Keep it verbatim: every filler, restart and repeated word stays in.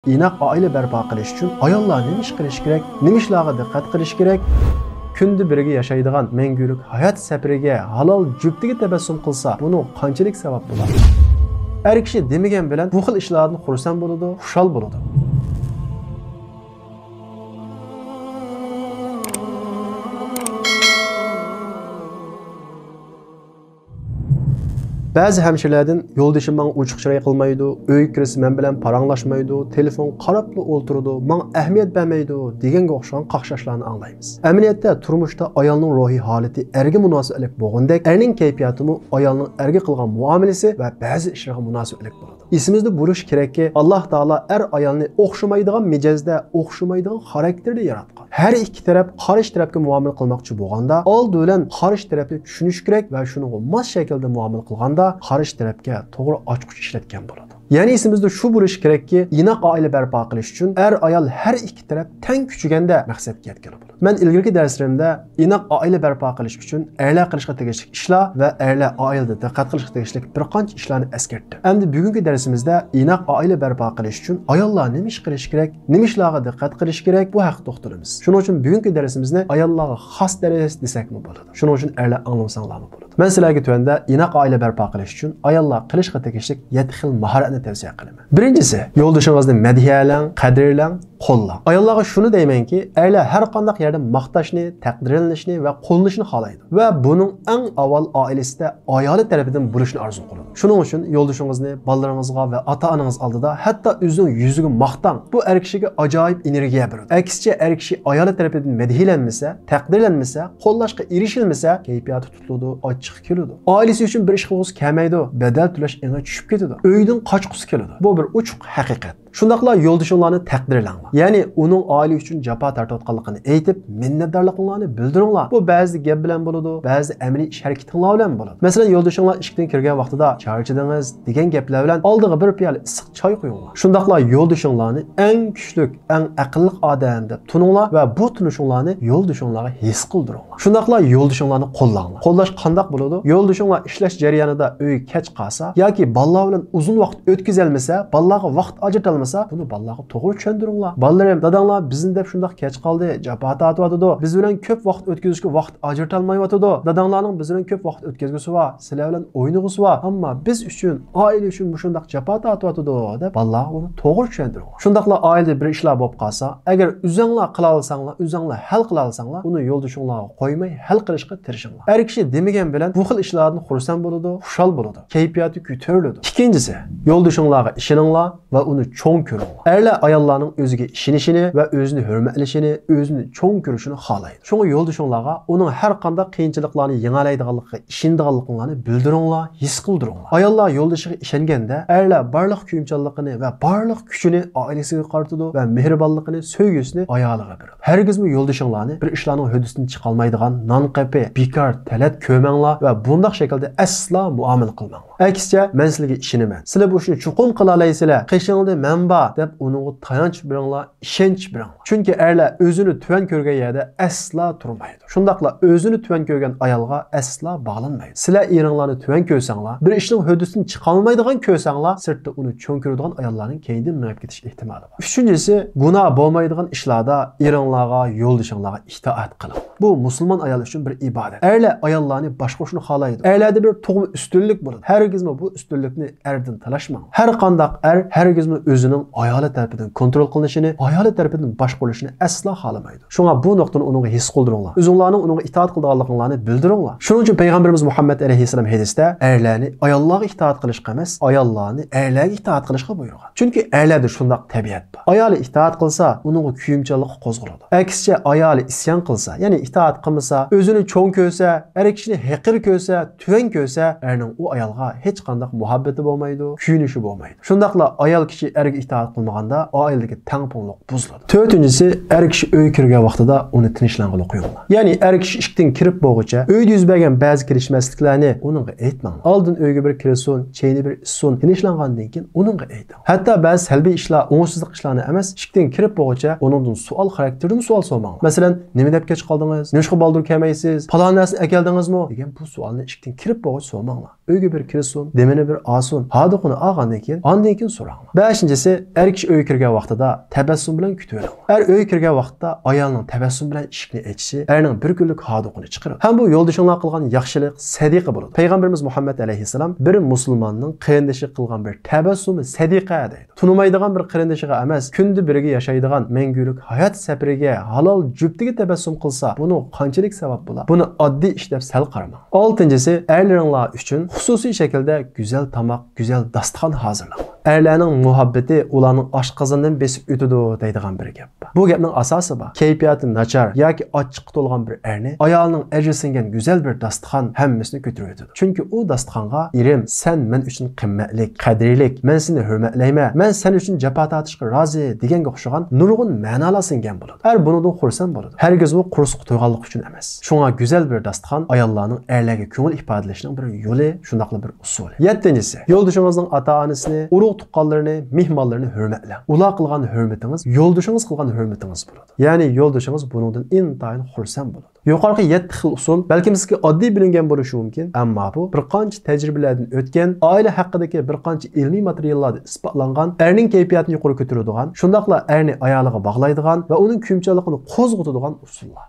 ئىناق ئائىلە بەرپا قىلىش ئۈچۈن ئاياللار نېمە ئىش قىلىشى كېرەك؟ نېمە ئىشلارغا دىققەت قىلىشى كېرەك؟ كۈندە بىرگە ياشايدىغان مەڭگۈلۈك ھايات سەپىرىگە ھالال جۈپتىگە تەبەسسۇم قىلسا، بۇنىڭ قانچىلىك ساۋاب بولار؟ ئەر كىشى دېمىگەن بىلەن بۇ خىل ئىشلاردىن خۇرسەن بولىدۇ، خۇشال بولىدۇ. بەزى ھەمشىرىلەردىن، يولدىشىم ماڭا ئوچۇق چىراي قىلمايدۇ، ئۆيگە كىرسە مەن بىلەن پاراڭلاشمايدۇ، تېلېفونغا قاراپلا ئولتۇرىدۇ، ماڭا ئەھمىيەت بەرمەيدۇ دېگەنگە ئوخشىغان قاقشاشلارنى ئاڭلايمىز. ئەمەلىيەتتە تۇرمۇشتا ئايالنىڭ روھىي ھالىتى ئەرگە مۇناسىۋەتلىك بولغىنىدەك، ئەرنىڭ كەيپىياتىمۇ ئايالنىڭ ئەرگە قىلغان مۇئامىلىسى ۋە بەزى ئىشلىرىغا مۇناسىۋەتلىك بولىدۇ. ئېسىمىزدە بولۇشى كېرەككى، ئاللاھ تائالا ئەر ئايالنى ئوخشىمايدىغان مىجەزدە، ئوخشىمايدىغان خاراكتېردا ياراتقان. ھەر ئىككى تەرەپ قارشى تەرەپكە مۇئامىلە قىلماقچى بولغاندا، ئالدى بىلەن قارشى تەرەپنى چۈشىنىش كېرەك ۋە شۇنىڭغا ماس شەكىلدە مۇئامىلە قىلغاندا، قارشى تەرەپكە توغرا ئاچقۇچ ئىشلەتكەن بولىدۇ. يەنى ئېسىمىزدە شۇ بولۇشى كېرەككى، ئىناق ئائىلە بەرپا قىلىش ئۈچۈن ئەر ئايال ھەر ئىككى تەرەپ تەڭ كۈچىگەندە مەقسەتكە يەتكىلى بولىدۇ. مەن ئىلگىرىكى دەرسلىرىمدە ئىناق ئائىلە بەرپا قىلىش ئۈچۈن ئەرلەر قىلىشقا تېگىشلىك ئىشلار ۋە ئەرلەر ئائىلىدە دىققەت قىلىشقا تېگىشلىك بىر قانچە ئىشلارنى ئەسكەرتتىم. ئەمدى بۈگۈنكى دەرسىمىزدە ئىناق ئائىلە بەرپا قىلىش ئۈچۈن ئاياللار نېمە ئىش قىلىشى كېرەك، نېمە ئىشلارغا دىققەت قىلىشى كېرەك، بۇ ھەققىدە توختىلىمىز. شۇنىڭ ئۈچۈن بۈگۈنكى دەرسىمىزنى ئاياللارغا خاس دەرس دېسەكمۇ بولىدۇ. شۇنىڭ ئۈچۈن ئەرلەر ئاڭلىمىساڭلارمۇ بولىدۇ. مەن سىلەرگە تۆۋەندە ئىناق ئائىلە بەرپا قىلىش ئۈچۈن ئاياللار قىلىشقا تېگىشلىك يەتتە خىل ماھارەتنى تەۋسىيە قىلىمەن. بىرىنچىسى، يولدىشىڭىزنى مەدھىيەلەڭ، قەدىرلەڭ، قوللاڭ. ئاياللارغا شۇنى دەيمەنكى، ئەرلەر ھەر قانداق يەردە ماختاشنى، تەقدىرلىنىشنى ۋە قوللىنىشنى خالايدۇ. ۋە بۇنىڭ ئەڭ ئاۋۋال ئائىلىسىدە ئايالى تەرىپىدىن بولۇشنى ئارزۇ قىلىدۇ. شۇنىڭ ئۈچۈن يولدىشىڭىزنى بالىلىرىڭىزغا ۋە ئاتا-ئانىڭىز ئالدىدا، ھەتتا ئۆزىنىڭ يۈزىگە ماختاڭ. بۇ ئەر كىشىگە ئاجايىپ ئېنېرگىيە بېرىدۇ. ئەكسىچە، ئەر كىشى ئايالى تەرىپىدىن مەدھىيەلەنمىسە، تەقدىرلەنمىسە، قوللاشقا ئېرىشىلمىسە، كەيپىياتى تۇتۇلىدۇ، ئاچچىقى كېلىدۇ. ئائىلىسى ئۈچۈن بىر ئىش قىلغۇسى كەلمەيدۇ، بەدەل تۆلەش ئېڭى چۈشۈپ كېتىدۇ. ئۆيدىن قاچقۇسى كېلىدۇ. بۇ بىر ئوچۇق ھەقىقەت. شۇنداقلا يولدىشىڭلارنى تەقدىرلەڭلار. يەنى ئۇنىڭ ئائىلە ئۈچۈن جاپا تارتىۋاتقانلىقىنى ئېيتىپ، مىننەتدارلىقىڭلارنى بىلدۈرۈڭلار. بۇ بەزىدە گەپ بىلەن بولىدۇ، بەزىدە ئەمەلىي ئىش ھەرىكىتىڭلار بىلەن بولىدۇ. مەسىلەن، يولدىشىڭلار ئىشىكتىن كىرگەن ۋاقتىدا چارچىدىڭىز دېگەن گەپلەر بىلەن ئالدىغا بىر پىيالە ئىسسىق چاي قۇيۇڭلار. شۇنداقلا يولدىشىڭلارنى ئەڭ كۈچلۈك، ئەڭ ئەقىللىق ئادەم دەپ تونۇڭلار ۋە بۇ تونۇشۇڭلارنى يولدىشىڭلارغا ھېس قىلدۇرۇڭلار. شۇنداقلا يولدىشىڭلارنى قوللاڭلار. قوللاش قانداق بولىدۇ؟ يولدىشىڭلار ئىشلەش جەريانىدا ئۆيگە كەچ قالسا ياكى بالىلار بىلەن ئۇزۇن ۋاقىت ئۆتكۈزەلمىسە، بالىلارغا ۋاقىت ئاجرىتالمىسا، بۇنى بالىلارغا توغرا چۈشەندۈرۈڭلار. بالىلىرىم، داداڭلار بىزنى دەپ شۇنداق كەچ قالدى، جاپا تارتىۋاتىدۇ، بىز بىلەن كۆپ ۋاقىت ئۆتكۈزۈشكە ۋاقىت ئاجرىتالمايۋاتىدۇ. داداڭلارنىڭ بىز بىلەن كۆپ ۋاقىت ئۆتكۈزگۈسى بار، سىلەر بىلەن ئوينىغۇسى بار، ئەمما بىز ئۈچۈن، ئائىلە ئۈچۈن مۇشۇنداق جاپا تارتىۋاتىدۇ، دەپ بالىلارغا ئۇنى توغرا چۈشەندۈرۈڭلار. شۇنداقلا ئائىلىدە بىر ئىشلار بولۇپ قالسا، ئەگەر ئۆزۈڭلار قىلالىساڭلار، ئۆزۈڭلار ھەل قىلالىساڭلار، ئۇنى يولدىشىڭلارغا قويماي ھەل قىلىشقا تىرىشىڭلار. ئەر كىشى دېمىگەن بىلەن بۇ خىل ئىشلاردىن خۇرسەن بولىدۇ، خۇشال بولىدۇ، كەيپىياتى كۆتۈرۈلىدۇ. ئىككىنچىسى، يولدىشىڭلارغا ئىشىنىڭلار ۋە ئۇنى چوڭ كۆرۈڭلار. ئەرلەر ئاياللارنىڭ ئۆزىگە ئىشىنىشىنى ۋە ئۆزىنى ھۆرمەتلىشىنى، ئۆزىنى چوڭ كۆرۈشىنى خالايدۇ. شۇڭا يولدىشىڭلارغا ئۇنىڭ ھەر قانداق قىيىنچىلىقلارنى يېڭەلەيدىغانلىقىغا ئىشىنىدىغانلىقىڭلارنى بىلدۈرۈڭلار، ھېس قىلدۇرۇڭلار. ئاياللار يولدىشىغا ئىشەنگەندە، ئەرلەر بارلىق كۆيۈمچانلىقىنى ۋە بارلىق كۈچىنى ئائىلىسىگە قارىتىدۇ ۋە مېھرىبانلىقىنى، سۆيگۈسىنى ئايالىغا بېرىدۇ. ھەرگىزمۇ يولدىشىڭلارنى بىر ئىشلارنىڭ ھۆددىسىدىن چىقالمايدىغان نان قېپى، بىكار تەلەت كۆرمەڭلار ۋە بۇنداق شەكىلدە ئەسلا مۇئامىلە قىلماڭلار. ئەكسىچە، مەن سىلەرگە ئىشىنىمەن، سىلەر بۇ ئىشنى چوقۇم قىلالايسىلەر، قېشىڭدا مەن بار، دەپ ئۇنىڭغا تايانچ بېرىڭلار، ئىشەنچ بېرىڭلار. چۈنكى ئەرلەر ئۆزىنى تۆۋەن كۆرگەن يەردە ئەسلا تۇرمايدۇ. شۇنداقلا ئۆزىنى تۆۋەن كۆرگەن ئايالغا ئەسلا باغلانمايدۇ. سىلەر ئېرىڭلارنى تۆۋەن كۆرسەڭلار، بىر ئىشنىڭ ھۆددىسىدىن چىقالمايدىغان كۆرسەڭلار، سىرتتا ئۇنى چوڭ كۆرىدىغان ئاياللارنىڭ كەينىدىن مېڭىپ كېتىش ئېھتىمالى بار. ئۈچىنچىسى، گۇناھ بولمايدىغان ئىشلاردا ئېرىڭلارغا، يولدىشىڭلارغا ئىتائەت قىلىڭ. بۇ مۇسۇلمان ئايال ئۈچۈن بىر ئىبادەت. ئەرلەر ئاياللارنى باشقۇرۇشنى خالايدۇ. ئەرلەردە بىر تۇغما ئۈستۈنلۈك بولىدۇ. ھەرگىزمۇ بۇ ئۈستۈنلۈكنى ئەردىن تالاشماڭ. ھەر قانداق ئەر ھەرگىزمۇ ئۆزىنىڭ ئايالى تەرىپىدىن كونترول قىلىنىشىنى، ئايالى تەرىپىدىن باشقۇرۇلۇشىنى ئەسلا خالىمايدۇ. شۇڭا بۇ نۇقتىنى ئۇنىڭغا ھېس قىلدۇرۇڭلار. ئۆزۈڭلارنىڭ ئۇنىڭغا ئىتائەت قىلىدىغانلىقىڭلارنى بىلدۈرۈڭلار. شۇنىڭ ئۈچۈن پەيغەمبىرىمىز مۇھەممەد ئەلەيھىسسالام ھەدىستە ئەرلەرنى ئاياللارغا ئىتائەت قىلىشقا ئەمەس، ئاياللارنى ئەرلەرگە ئىتائەت قىلىشقا بۇيرۇغان. چۈنكى ئەرلەردە شۇنداق تەبىئەت بار. ئايالى ئىتائەت قىلسا، ئۇنىڭغا كۆيۈمچانلىققا قوزغىلىدۇ. ئەكسىچە، ئايالى ئىسيان قىلسا، يەنى ئىتائەت قىلمىسا، ئۆزىنى چوڭ كۆرسە، ئەر كىشىنى ھېقىر كۆرسە، تۆۋەن كۆرسە، ئەرنىڭ ئۇ ئايالغا ھېچقانداق مۇھەببىتى بولمايدۇ، كۆيۈنۈشى بولمايدۇ. شۇنداقلا ئايال كىشى ئەرگە ئىتائەت قىلمىغاندا، ئائىلىدىكى تەڭپۇڭلۇق بۇزۇلىدۇ. تۆتىنچىسى، ئەر كىشى ئۆيگە كىرگەن ۋاقتىدا ئۇنى تىنچلانغىلى قويۇڭلار. يەنى ئەر كىشى ئىشىكتىن كىرىپ بولغۇچە ئۆيدە يۈز بەرگەن بەزى كېلىشمەسلىكلەرنى ئۇنىڭغا ئېيتماڭلار. ئالدىن ئۆيگە بىر كىرسۇن، چېيىنى بىر ئىچسۇن، تىنچلانغاندىن كېيىن ئۇنىڭغا ئېيتىڭ. ھەتتا بەزى سەلبىي ئىشلار، ئوڭۇشسىزلىق ئىشلارنى ئەمەس، ئىشىكتىن كىرىپ بولغۇچە ئۇنىڭدىن سوئال خاراكتېرىدىمۇ سوئال سورىماڭلار. مەسىلەن، نېمە دەپ كەچ قالدىڭىز؟ نېمىشقا بالدۇر كەلمەيسىز؟ پالان نەرسىنى ئەكەلدىڭىزمۇ؟ دېگەن بۇ سوئالنى ئىشىكتىن كىرىپ بولغۇچە سورىماڭلار. ئۆيگە بىر كىرسۇن، دېمىنى بىر ئالسۇن، ھادىقىنى ئالغاندىن كېيىن، ئاندىن كېيىن سوراڭلار. بەشىنچىسى، ئەر كىشى ئۆيگە كىرگەن ۋاقتىدا تەبەسسۇم بىلەن كۈتۈۋېلىڭلار. ئەر ئۆيگە كىرگەن ۋاقىتتا ئايالنىڭ تەبەسسۇم بىلەن ئىشىكنى ئېچىشى ئەرنىڭ بىر كۈنلۈك ھادىقىنى چىقىرىدۇ. ھەم بۇ يولدىشىڭلار قىلغان ياخشىلىق، سەدىقە بولىدۇ. پەيغەمبىرىمىز مۇھەممەد ئەلەيھىسسالام بىر مۇسۇلماننىڭ قېرىندىشىغا قىلغان بىر تەبەسسۇمى سەدىقە دەيدۇ. تونۇمايدىغان بىر قېرىندىشىغا ئەمەس، كۈندە بىرگە ياشايدىغان مەڭگۈلۈك ھايات سەپىرىگە، ھالال جۈپتىگە تەبەسسۇم قىلسا، بۇنىڭ قانچىلىك ساۋاب بولا؟ بۇنى ئاددىي ئىش دەپ سەل قارىماڭ. ئالتىنچىسى، ئەرلىرىڭلار ئۈچۈن خۇسۇسىي شەكىلدە گۈزەل تاماق، گۈزەل داستىخان ھازىرلاڭلار. ئەرلەرنىڭ مۇھەببىتى ئۇلارنىڭ ئاشقازىنىدىن بېسىپ ئۆتىدۇ دەيدىغان بىر گەپ بار. بۇ گەپنىڭ ئاساسى بار. كەيپىياتى ناچار ياكى ئاچچىققا تولغان بىر ئەرنى ئايالىنىڭ ئەجرى سىڭگەن گۈزەل بىر داستىخان ھەممىسىنى كۆتۈرۈۋېتىدۇ. چۈنكى ئۇ داستىخانغا، «ئېرىم، سەن مەن ئۈچۈن قىممەتلىك، قەدىرلىك، مەن سېنى ھۆرمەتلەيمەن، مەن سەن ئۈچۈن جاپا تارتىشقا رازى» دېگەنگە ئوخشىغان نۇرغۇن مەنالار سىڭگەن بولىدۇ. ئەر بۇنىڭدىن خۇرسەن بولىدۇ. ھەرگىزمۇ قورسىقى تويغانلىقى ئۈچۈن ئەمەس. شۇڭا گۈزەل بىر داستىخان ئاياللارنىڭ ئەرلەرگە كۆڭۈل ئىپادىلىشىنىڭ بىر يولى، شۇنداقلا بىر ئۇسۇلى. يەتتىنچىسى، يولدىشىڭىزنىڭ ئاتا-ئانىسىنى، ئۇرۇق-تۇغقانلىرىنى، مېھمانلىرىنى ھۆرمەتلەڭ. ئۇلار قىلغان ھۆرمىتىڭىز يولدىشىڭىز قىلغان ھۆرمىتىڭىز بولىدۇ. يەنى يولدىشىڭىز بۇنىڭدىن ئىنتايىن خۇرسەن بولىدۇ. يۇقىرىقى يەتتە خىل ئۇسۇل بەلكىم سىزگە ئاددىي بىلىنگەن بولۇشى مۇمكىن، ئەمما بۇ بىر قانچە تەجرىبىلەردىن ئۆتكەن، ئائىلە ھەققىدىكى بىر قانچە ئىلمىي ماتېرىياللاردا ئىسپاتلانغان، ئەرنىڭ كەيپىياتىنى يۇقىرى كۆتۈرىدىغان، شۇنداقلا ئەرنى ئايالىغا باغلايدىغان ۋە ئۇنىڭ كۆيۈمچانلىقىنى قوزغىتىدىغان ئۇسۇللار.